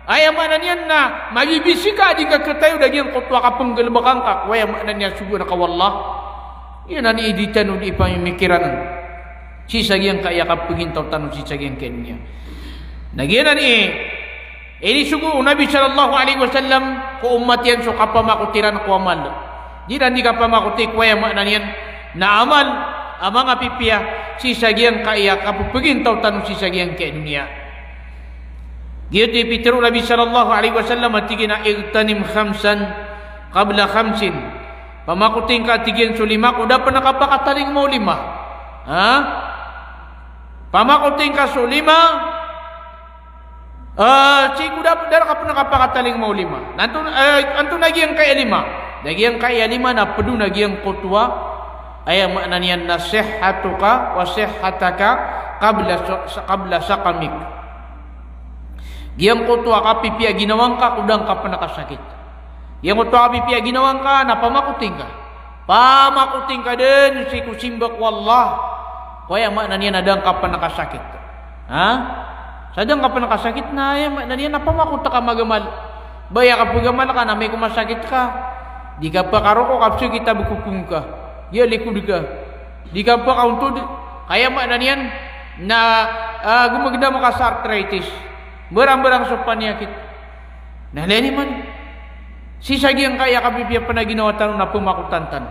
aya maana niyan na mabibisi ka a di ngka ketayod a giyangkoto a kapenggalebekan ka ko aya maana niyan sogoan ka o Allah. Giyanan i di tano di pamimikiran sii sa giyangkaya kapegintaw tano sii sa giyangkaya doniya. Na giyanan i inisogo o Nabi sallallahu alaihi wasallam ko ummat iyan so kapamakotiran ko amal. Di iran di kapamakoti ko aya maana niyan na amal a mangapipiya sii sa giyangkaya kapegintaw tano sii sa giyangkaya doniya. Giyoto i pitharo o Nabi sallallahu alaihi wasallam a tig iyan a, "Igtanim khamsan qabla khamsin." Pamakoti ngka, tig iyan, so lima ko da pen kapakatalingoma o lima. Ha? Pamakoti ngka so lima, ah, sii ko da, da rka pen kapakatalingoma o lima. Na anto, eh, antonaa giyangkaya lima? Na giyangkaya lima na ped on a giyangkoto a, aya maana niyan na sihhatuka wa sihhataka qabla sa-, qabla saqamik. Giyangkoto a kapipiya a ginawa ngka ko da ngka pen kasakit. Giyangkoto a kapipiya a ginawa ngka na pamakoti ngka. Pamakoti ngka den sii ko simba ko Allah ko aya maana niyan na da ngka pen kasakit. Ha? Sa da ngka pen kasakit na aya maana niyan na pamakot ka magamal. Ba aya kapegamal ka na amay ko masakit ka, di ka pekaroko ka pesakit a bekokong ka, di a likod ka. Di ka pekaontod, ka aya maana niyan na, ah, gomegedam ka sa arthritis. Mbarangbarang so paniyakit. Na leni man. Sii sa giyangkaya kapipiya pen a ginawa tano na pemakotan tano.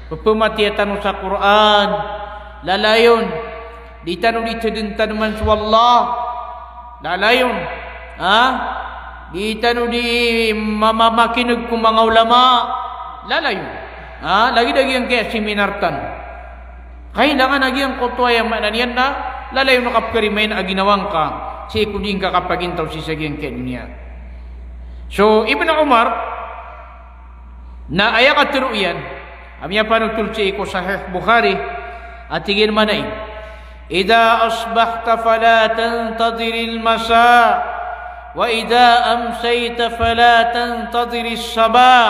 Pepematiya tano sa Qur'an. Lalayon. Di tano di teden-tedeman so Allah. Lalayon. Ha? Di tano di ma-, ma-, makineg ko manga ulama. Lalayon. Ha? Lagid a giyangkaya seminar tano. Kailangan a giyangkoto a aya maana niyan na lalayon o kapkarimain a ginawa ngka sii ko di ngka kapagintaw sii sa giyangkaya doniya. So, Ibn Umar, na aya katero iyan a miyapanotol sii ko Sahih Bukhari, a tig iyan mambo, "Idha asbahta fala tantadhiril masa, wa idha amsayta fala tantadhiris sabah,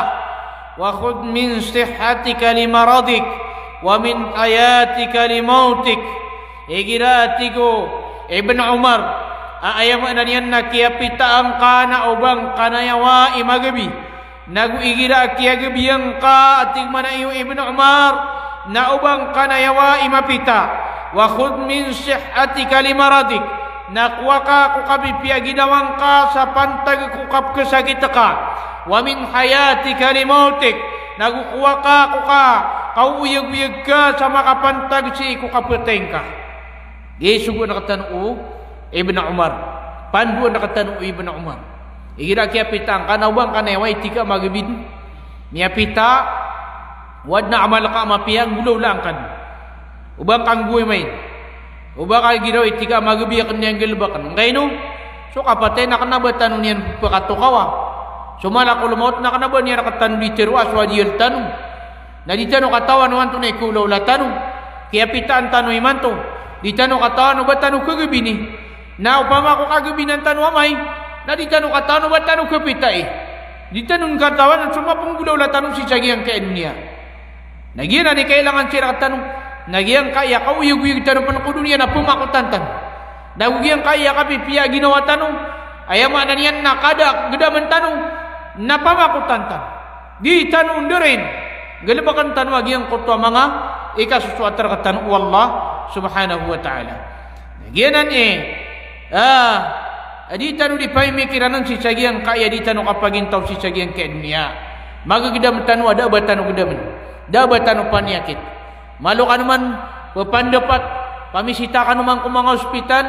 wa khudh min sihhatika li maradik, wa min hayatika li mautik." Igira, tig o Ibn Umar, a aya maana niyan na kiyapitaan ka na o ba ngka nayawa i magabi, nago igira a kiyagabiya ngka, a tig mambo o Ibn Umar, na o ba ngka nayawa i mapita. Wa khudh min sihhatika li maradik. Na kowa ka ko kapipiya a ginawa ngka sa pantag ko kapkasakit ka. Wa min hayatika li mautik. Nago kowa ka ko ka, kaoyagoyag ka sa makapantag sii ko kapatay ngka. Giya i sogoan rektano o Ibn Umar. Pandoan rektano o Ibn Umar. Igira a kiyapitaan ka na o ba ngka nayawa i tig a magabi, miyapita, o aden a amal ka a mapiya, nggolawlaan ka den. O ba ngka nggoway main. O ba ka igira i tig a magabi aken niyan galebeken. Ngkaino? So kapatay na kena ba tano niyan pekatokawa. So malakol maut na kena ba niyan rektano di teroa so adiyal tano. Na di tano katawan o antonaa i kawlawla tano. Kiyapitaan tano imanto. Di tano katawan o ba tano kagabini. Na opama ko kagabinan tano amay, na di tano katawan o ba tano kapitai. Di tano katawan so mapenggolawla tano sii sa giyangkaya doniya. Na giyanan i kailangan sii rektano. Na giyangkaya kaoyagoyag tano pen ko doniya na pemakotan tano. Nago giyangkaya kapipiya a ginawa tano, aya maana niyan na kada a gedamen tano, na pamakotan tano. Di tano ndarain, galebeken tano a giyangkoto a manga ikasosoat rektano o Allah subhanahu wa ta'ala. Giyanan i, ah, a di tano di pamimikiranen sii sa giyangkaya di tano kapagintaw sii sa giyangkaya doniya. Magegedam tano a da a ba tano gedamen. Da a ba tano paniyakit. Malo kano man pepandapat, pamisita kano man ko manga ospital,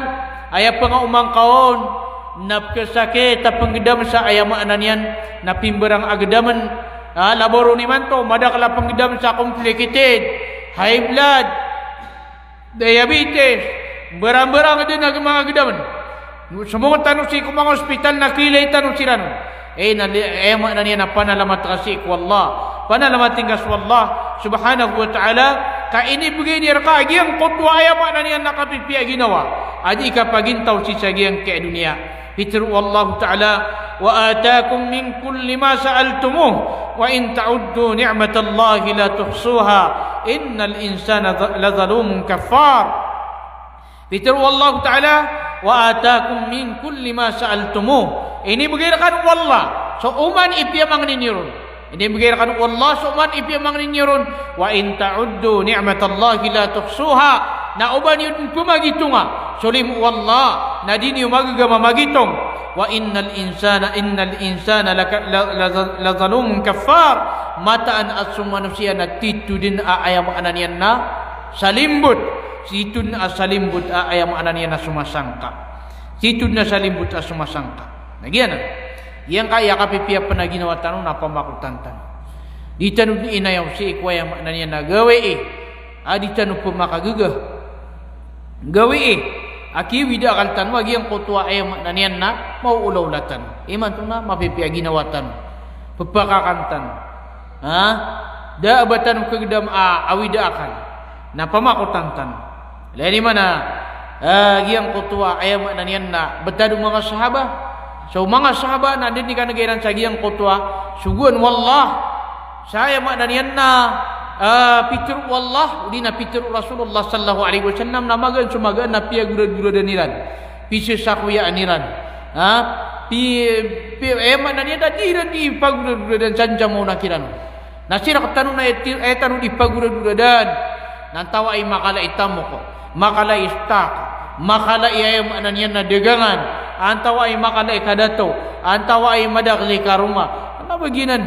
aya pengaoma ngka on na pekesakit a penggedam sa aya maana niyan na pimbarang a gedamen, a, labaw ron imanto, madakel a penggedam sa complicated, high blood, diabetes, mbarambarang den a manga gedamen. Somonget tano sii ko manga ospital na kailay tano siran. Eh, na li-, eh, maana niyan na panalamat ka sii ko Allah. Panalamat ingka so Allah subhanahu wa ta'ala. Ka inibegay niyan reka a giyangkoto a aya maana niyan na kapipiya a ginawa a di kapagintaw sii sa giyangkaya doniya. Pitero o Allah ta'ala, "Wa atakum min kulli ma sa'altumuh, wa in ta'uddu ni'matallahi la tuhsuha, innal insana za-, la zalumun kaffar." Pitero o Allah ta'ala, "Wa atakum min kulli ma sa'altumuh." Inibegay rekano o Allah so oman i piyamangni niyo ron. Inibegay rekano o Allah so oman i piyamangni niyo ron. "Wa in ta'uddu ni'matallahi la tuhsuha." Na o ba niyo den pemagitonga so limo o Allah, na di niyo magegama magitong. "Wa innal insana, innal insana laka-, la, la, la zalumun kaffar." Mataan a so manosiya na tito den a aya maana niyan na salimbot. Tito den a salimbot a aya maana niyan na somasangka. Tito den a salimbot a somasangka. Na giyanan. Giyangkaya kapipiya pen a ginawa tano na pamakotan tano. Di tano den inayaw sii ko aya maana niyan na gawii a di tano pemakagega. Gawii a kiyawidaakal tano a giyangkoto a aya maana niyan na maoolawla tano. Imanto na mapipiya a ginawa tano. Pepakakan tano. Ha? Da a ba tano kagedam a, a widaakal. Na pamakotan tano. Lagid imanto a, ah, giyangkoto a aya maana niyan na betad o manga sahaba. So manga sahaba na den i kanega iran sa giyangkoto a sogoan o Allah. Sa aya maana niyan na, ah, pitero o Allah, odi na pitero o Rasulullah sallallahu alaihi wasallam na magaan so magaan na piyagoragoradan iran. Pisesakoyaan iran. Ha? Pi-, pi-, aya maana niyan na di iran di pagoragoradan sa njamaw na kiran. Na sii rektano na aya ti-, aya tano di pagoragoradan. Na antawaa i makala i tamok, makala i stock, makala i aya maana niyan na dagangan, antawaa i makala i kadato, antawaa i madakel i karoma. Kena ba giyanan.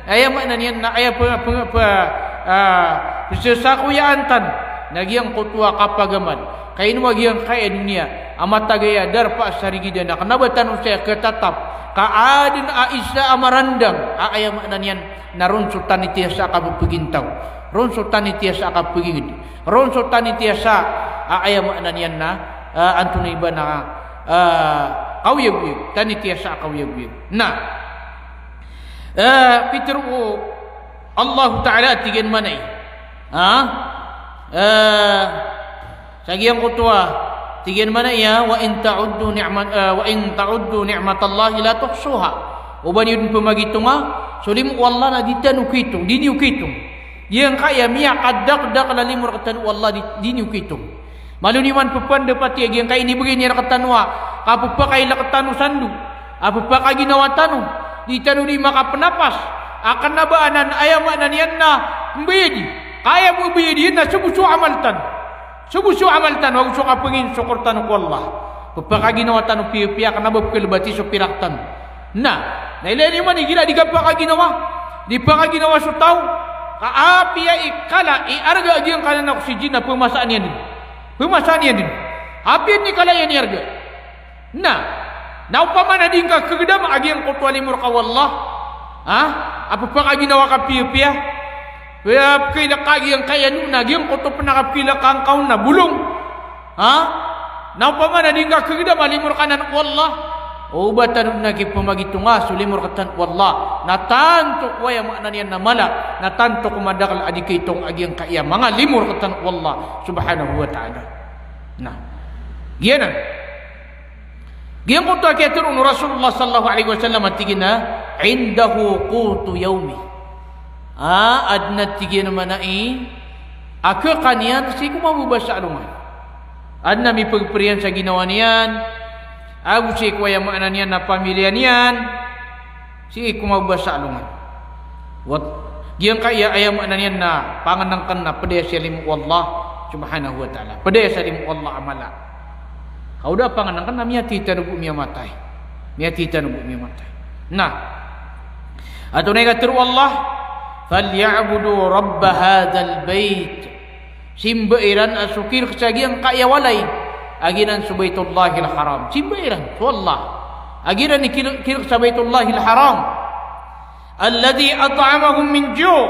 Aya maana niyan na aya pe-, pe-, pe-, ah, pesesakoyaan tano na giyangkoto a kapagamal. Ka ino a giyangkaya doniya a matag aya darpa sa rigidan a kna ba tano saya khatatap ka adn a isa a marandang a aya maana niyan na ron so tanitiyasa a kapepegintaw, ron so tanitiyasa a kapeginged, ron so tanitiyasa a aya maana niyan na, ah, antonaa i ba na, ah, kaoyagoyag, tanitiyasa a kaoyagoyag. Na, ah, pitharo o Allah Ta'ala a tig iyan mambo a, ah, ah, sa giyangkoto a, tig iyan mambo a, "Wa in ta'uddu ni'mat-, eh, wa in ta'uddu ni'matallahi la tuhsuha." O ba niyo dn pemagitonga so limo o Allah na di tano kaitong, di niyo kaitong. Giyangkaya miyakadakdakl a limo rktano o Allah di, di niyo kaitong. Malo niyo man pepandapati a giyangkaya inibgay niyan rktano a kapepakailay rktano sa ndo a pepakaginawa tano. Di tano di makapenapas a kna ba anan aya maana niyan na mbayadi. Ka aya bo mbayadi na so bo so amal tano. So bo so amal tano, ago so kapengin so kortano ko Allah. Pepakaginawa tano piyapiya kna ba pekelbati so pirak tano. Na, na ilaya niyo man igira di kapakaginawa, di pakaginawa so taw, ka apiya i kala i arga a giyangkanan a oxygen na pemasaan iyan dn. Pemasaan iyan dn. Apiya i kala iyan i arga. Na, na opama na di ngka khagdam a giyangkoto a limo rka o Allah, ha? A pepakaginawa ka piyapiya. Piyapiya ka giyangkaya on na giyangkoto pn a kapiya ka ngka on na bolong. Ha? Na opama na di ngka khagdam a limo rka anan o Allah, o ba tano dn a kipemagitonga so limo rktano o Allah, na tanto ko aya maana niyan na mala, na tanto ko madakl a di kaitong a giyangkaya manga limo rktano o Allah subhanahu wa ta'ala. Na, giyanan. Giyangkoto a kiyatharo o Rasulullah sallallahu alaihi wasallam a tig iyan a, "Indahu qutu yawmi." Ah, adn a tig iyan mambo a khakan iyan sii ko mababasa a alongan. Adn a mipagpr iyan sa ginawa niyan, ago sii ko aya maana niyan na pamiliya niyan, sii ko mababasa a alongan. Wat, giyangkaya aya maana niyan na pangnngkn na pd aya sa limo o Allah subhanahu wa ta'ala. Pd aya sa limo o Allah a mala. Ka o da pangnngkn na miyathay tano bo miyamatay. Miyathay tano bo miyamatay. Na, antonaa i katharo o Allah, "Falya'budu rabba hadhal bait." Simba iran a so khirk sa giyangkaya walay a giyanan so Baitullahil Haram. Simba iran so Allah a giyanan i khir-, khirk sa Baitullahil Haram. Alladhi at'amahum min ju'.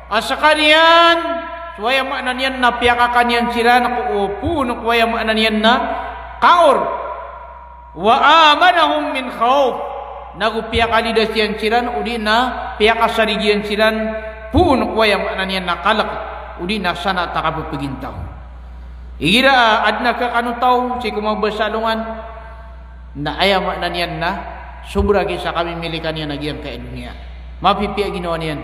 A skaniyan so aya maana niyan na piyakakan iyan siran ko, o, poon ko aya maana niyan na kaor. Wa amanahum min khawf. Nago piyakalidas iyan siran, odi na piyakasarigi iyan siran poon ko aya maana niyan na kalk, odi na sanat a kapepegintaw. Igira a adn a khakan o taw sii ko mababasa a alongan, na aya maana niyan na sobra ki sa kamimilikan iyan a giyangkaya doniya. Mapipiya ginawa niyan.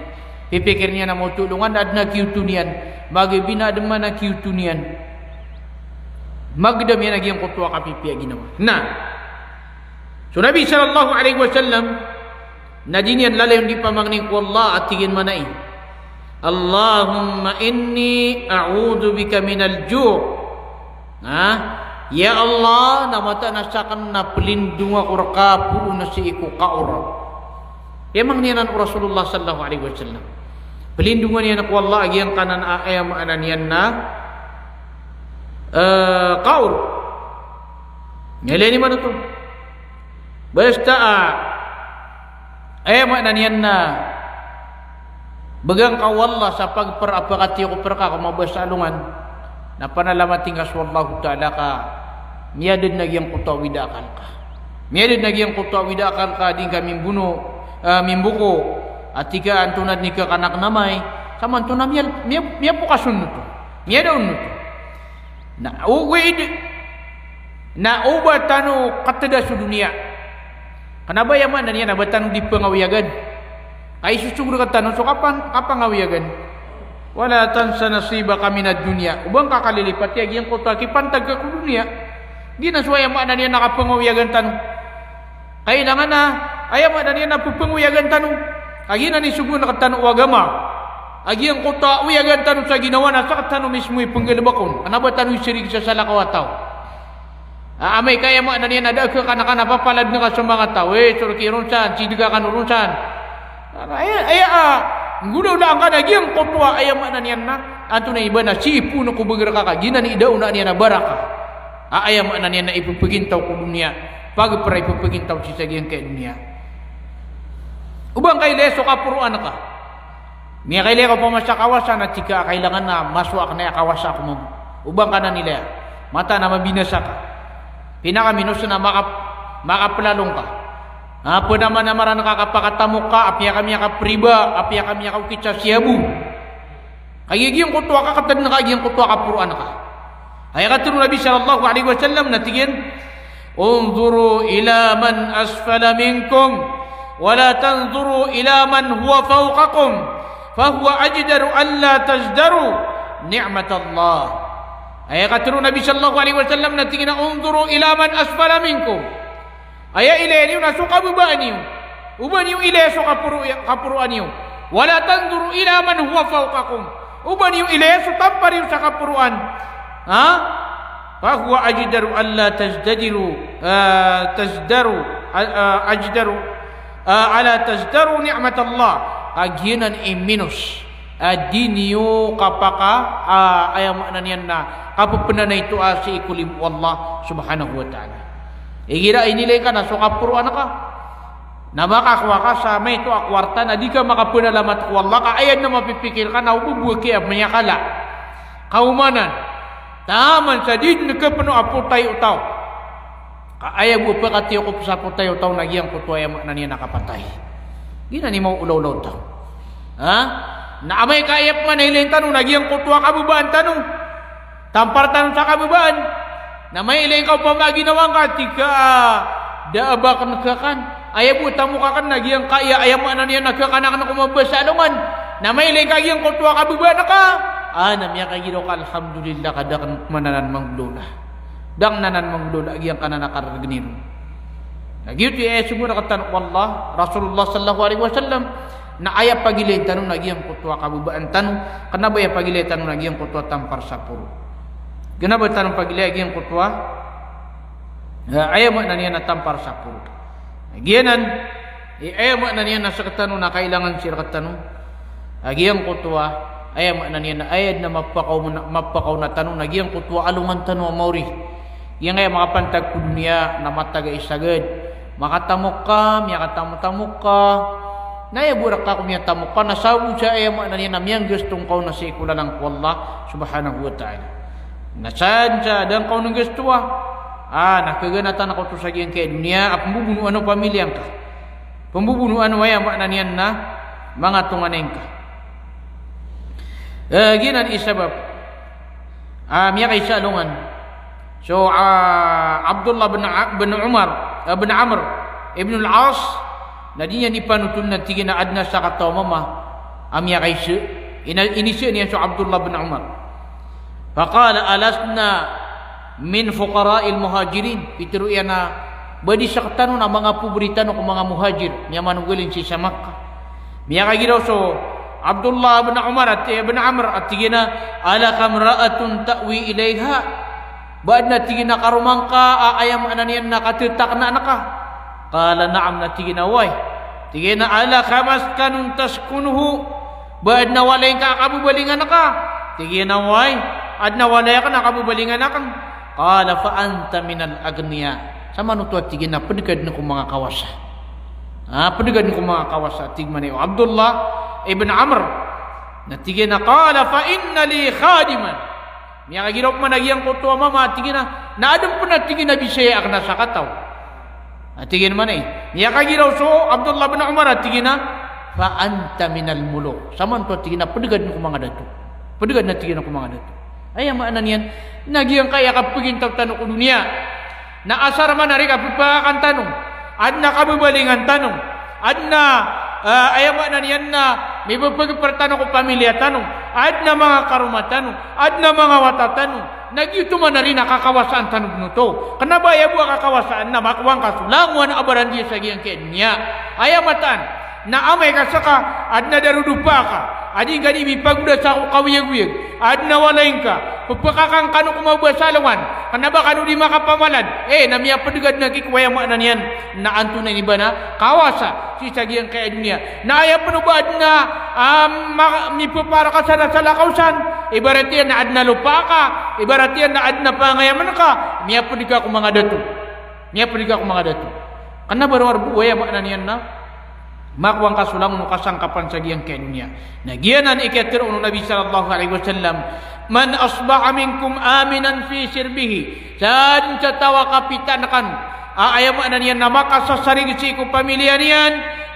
Pipikir iyan a maoto alongan na adn a kiyoto niyan. Magbi na adn man a kiyoto niyan. Magdam iyan a giyangkoto a kapipiya ginawa. Na, so Nabi sallallahu alaihi wasallam, na di niyan lalayon di pamangni ko Allah a tig iyan mambo a, "Allahumma inni a'udhu bika minal ju'." Ha? Ya Allah, na mataan a sakn na plindong ako rka poon sii ko kaor. Aya mangni anan o Rasulullah sallallahu alaihi wasallam. Plindongan iyan ko Allah a giyangkanan a aya maana niyan na, eh, kaor. Ilaya niyo man oto. Basta, ah, aya maana niyan na bgan ka o Allah sa pagpr a pakathiyakop rka ko mababasa a alongan, na panalamati ngka so Allahu Ta'ala ka miyada dn a giyangkoto a wida a akal ka. Miyada dn a giyangkoto a wida a akal ka, di ngka mimbono, ah, mimboko, a tig ka antonaa dn i khakan akn amay, samanto na miya-, miya-, miyapokas on oto. Miyada on oto. Na ogaid na o ba tano katda so doniya. Kna ba aya maana niyan na ba tano di pangawiyagan. Ka isosog rktano so kapan-, kapangawiyagan. Wala tansa nasibaka minad dunya. O ba ngka kalilipati a giyangkoto a kipantag ka ko doniya. Giyanan so aya maana niyan na kapangawiyagan tano. Kailangan a aya maana niyan na ppangawiyagan tano. Ka giyanan i sogoan rktano o agama a giyangkoto a oyagan tano sa ginawa na sktano mismo i pnggalbk on. Kna ba tano isarig sa salakaw a taw. A, amay ka aya maana niyan na da a khakan ka na papalad ngka so manga taw. Eh, so rk i ron san, si dga kano ron san. Aya, aya, a, nggolawlaan ka na giyangkoto a aya maana niyan na antonaa i ba na sii poon ko bgr ka ka, giyanan i da onaan iyan a baraka. A aya maana niyan na ipepegintaw ko doniya, pagpra ipepegintaw sii sa giyangkaya doniya. O ba ngka ilaya so kaporoan ka. Miyakailay ka opama sa kawasa na tig ka a kailangan na masowa aken aya kawasa ko mambo. O ba ngka nan ilaya. Mataan a mabinasa ka. Pinakaminos na makap-, makaplalong ka. A, penamanamaran ka kapakatamok ka, apiya ka miyakapriba, apiya ka miyakaokit sa shabu. Kagiya giyangkoto a kaketad ka, giyangkoto a kaporoan ka. Aya katharo o Nabi sallallahu alaihi wasallam na tig iyan, "Unzuru ila man asfala minkum, wa la tanzuru ila man huwa fawqakum, fa huwa ajdaru an la tazdaru ni'matallah." Aya katharo o Nabi sallallahu alaihi wasallam na tig iyan a, "Unzuru ila man asfala minkum." Aya ilaya niyo na so kababaan iyo. O ba niyo ilaya so kaporo-, kaporoan iyo. Wa la tanzuru ila man huwa fawqakum. O ba niyo ilaya so tampar iyo sa kaporoan. Ha? Fa huwa ajdaru an la tazdadiru, ah, tazdaru, ah, ah, ajdaru, ah, ala tazdaru ni'matallah. Kagiya nan i minos a di niyo kapaka, ah, aya maana niyan na kapepenanay to a sii ko limo o Allah subhanahu wa ta'ala. Igira inilay ka na so kaporoan ka. Na makakowa ka sa maito a kowarta na di ka makapenalamat ko Allah ka aya na mapipikir ka na o bo bo a kiyamiyakala. Kaomanan. Taman sa di den kepeno a potay o taw. Ka aya bo a pekatiyokop sa potay o taw na giyangkoto aya maana niyan na kapatay. Giyanan i maoolaola o taw. Ha? Na amay ka aya pman a ilay tano na giyangkoto a kababaan tano. Tampar tano sa kababaan. Na amay ilay ka opama a ginawa ngka tig ka a da a ba aken kekan. Aya bo a tamok aken na giyangkaya, aya maana niyan na kekan aken ko mabasa a alongan. Na amay ilay ka giyangkoto a kababaan ka. A, na miyakagiraw ka, alhamdulillah, ka da aken pman anan manggolawla. Da aken anan manggolawla giyangkanan a karegen iron. Na giyoto i aya somoraken tano o Allah, Rasulullah sallallahu alaihi wasallam, na aya pagilayn tano na giyangkoto a kababaan tano, kena ba aya pagilayn tano na giyangkoto a tampar sa poro. Kena ba tano pagilaya giyangkoto a, eh, aya maana niyan na tampar sa poro. Giyanan, i aya maana niyan na sektano na kailangan sii rektano. A giyangkoto a, aya maana niyan na aya den a mapakaw-, mapakaona tano na giyangkoto a alongan tano a maori. Giyangkaya makapantag ko doniya na mataga i saged. Makatamok ka, miyakatamotamok ka. Na aya bo a reka ko miyatamok ka na sabap sa aya maana niyan na miyanggasto ngka on na sii ko lalan ko Allah subhanahu wa ta'ala. Na san sa da ngka on nggastoa. A, na kaganatan ka oto sa giyangkaya doniya a pembobonoan o pamilya ngka. Pembobonoan o aya maana niyan na manga tonganay ngka. Eh, giyanan i sabap. A, miyakaisa a alongan. So, a, Abdullah bin A-, bin Umar, a, bin Amr ibn al-As, na di niyan ipanothol na tig iyan a aden a sakataw a mama a miyakaisa, ina-, inisa niyan so Abdullah bin Umar. Faqala, "Alasna min fuqara'il muhajirin?" Pitharo iyan a, "Ba di sektano na manga pobri tano ko manga muhajir, miyamanogalin sii sa Makkah?" Miyakagiraw so Abdullah bin Umar a ti-, bin Amr a tig iyan a, "Alaka imra'atun ta'wi ilayha?" Ba aden a tig iyan a karoma ngka a aya maana niyan na katetaknaan ka? Qala, "Na'am," na tig iyan a oway. Tig iyan a, "Alaka maskanun taskunuhu?" Ba aden a walay ngka a kabebalingan ka? Tig iyan a oway. Aden a walay aken a kabebalingan aken. Qala, "Fa anta minal aghniya." Samanoto a tig iyan a ped ka den ko manga kawasa. A, ped ka den ko manga kawasa, tig man o Abdullah ibn Amr. Na tig iyan a, qala, "Fa inna li khadiman." Miyakagiraw pman a giyangkoto a mama a tig iyan a, na aden pman a tig iyan a bisaya aken a sakataw. A tig iyan man a, miyakagiraw so Abdullah bin Umar a tig iyan a, "Fa anta minal muluk." Samanoto a tig iyan a ped ka den ko manga dato. Ped ka den a tig iyan a ko manga dato. Aya maana niyan na giyangkaya kapegintaw tano ko doniya. Na asar man a reka pepakakan tano, aden a kabebalingan tano, aden a, eh, aya maana niyan na mibepegepar tano ko pamilya tano, aden a manga karoma tano, aden a manga wata tano, na giyoto man a ri na kakawasaan tano den oto. Kena ba aya bo a kakawasaan na makowa ngka so langowan a barandiya sa giyangkaya doniya. Aya mataan na amay ka seka, aden a darodopa ka, a di ngka di mipagoda sa ko kaoyagoyag, aden a walay ngka, pepakakan kano ko mabasa a alongan, Kna ba kano di makapamalad, eh, na miyapd ka dn a giyangkoto a aya maana niyan na antonaa i ba na kawasa sii sa giyangkaya doniya. Na aya pn o ba adn a, ah, ma-, mipapar ka sa salakaw san, ibarat iyan na adn a lopa ka, ibarat iyan na adn a pangayamn ka, miyapd ka ko manga dato. Miyapd ka ko manga dato. Kna ba rowar bo o aya maana niyan na makowa ngka so langon o kasangkapan sa giyangkaya doniya. Na giyanan i katharo o Nabi sallallahu alaihi wasallam, "Man asbaha minkum aminan fi sirbihi." Sadn sa taw a kapitan kano a aya maana niyan na makasasarig sii ko pamiliya niyan,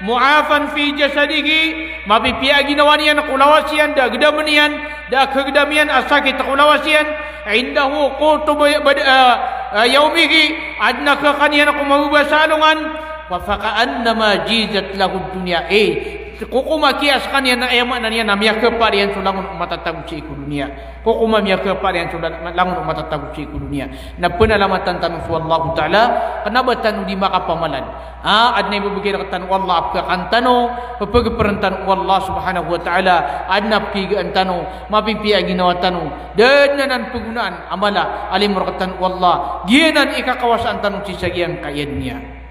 mu'afan fi jasadihi, mapipiya a ginawa niyan ko lawas iyan, da a gdam iyan, da a kagdam iyan a sakit ko lawas iyan, indahu qutu ba-, bad-, ah, ah, yaumihi, adn a khakan iyan ko mababa sa alongan, fa, fa ka'annama jizat lahu dunya. Eh, ko koma kiya skaniyan na aya maana niyan na miyakapar iyan so langon o matatago sii ko doniya. Ko koma miyakapar iyan so la-, langon o matatago sii ko doniya. Na pnalamatan tano so Allahu Ta'ala, kna ba tano di makapamalad. Ah, adn a ibibgay rktano o Allah a pkakan tano, pphagprn tano o Allah subhanahu wa ta'ala, adn a pkigaan tano, mapipiya a ginawa tano, da dn anan pgonaan a mala a limo rktano o Allah, giyanan i kakawasaan tano sii sa giyangkaya doniya.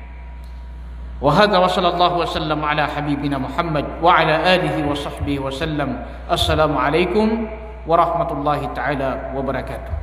Wa hadha wa sallallahu wa sallam ala habibina Muhammad wa ala alihi wa sahbihi wa sallam. Assalamu alaikum warahmatullahi ta'ala wabarakatuh.